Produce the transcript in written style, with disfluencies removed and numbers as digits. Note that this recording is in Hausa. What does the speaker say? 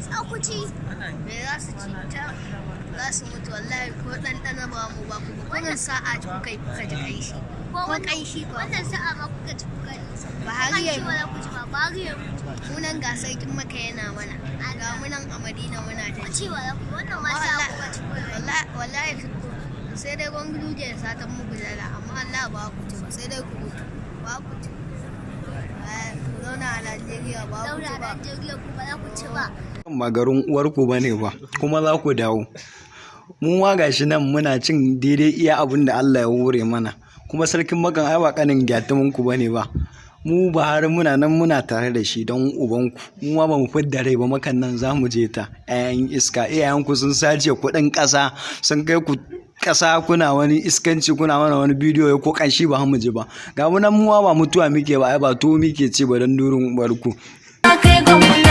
Za ku ci. Me za su ci? Ta za su mutu wallahi, ko ɗanɗana ba mu ba ku ba. Kurin sa'a kuka yi kuka ji ƙanshi. Ko ƙanshi ba. Wannan sa'a ma kuka ci kuka ji. Buhari ya Ƙanshi ba za ku ci ba. Buhari ya mutu. Munan ga sarkin Maka yana mana. Ga munan a Madina muna ta ci. Ci ba za ku. Wannan ma sa'a kuka ci kuka ji. Wallahi sai dai gwangwuje ya satan muku dala, amma Allah ba ku ci ba, sai dai ku mutu ba ku ci. Ku zauna a Najeriya ba ku Zauna ci a ba. Najeriya ku ba za ku ci ba. Ba garin uwarku ba ne ba, kuma za ku dawo. Mu ma gashi nan muna cin daidai iya abin da Allah ya hore mana. Kuma sarkin Makan ai ba kanin gyatumin ku bane ba. Mu Buhari muna nan muna tare da shi don ubanku. Mu ma ba mu fidda rai ba, Makan nan za mu je ta. 'Ya'yan iska, iyayenku sun sace kuɗin ƙasa, sun kai ku ƙasa kuna wani iskanci, kuna mana wani bidiyo ko ƙanshi ba mu ji ba. Ga mu nan mu ma ba mutuwa muke ba, ai ba tuwo muke ci ba don durin uwarku. Kai gwamna.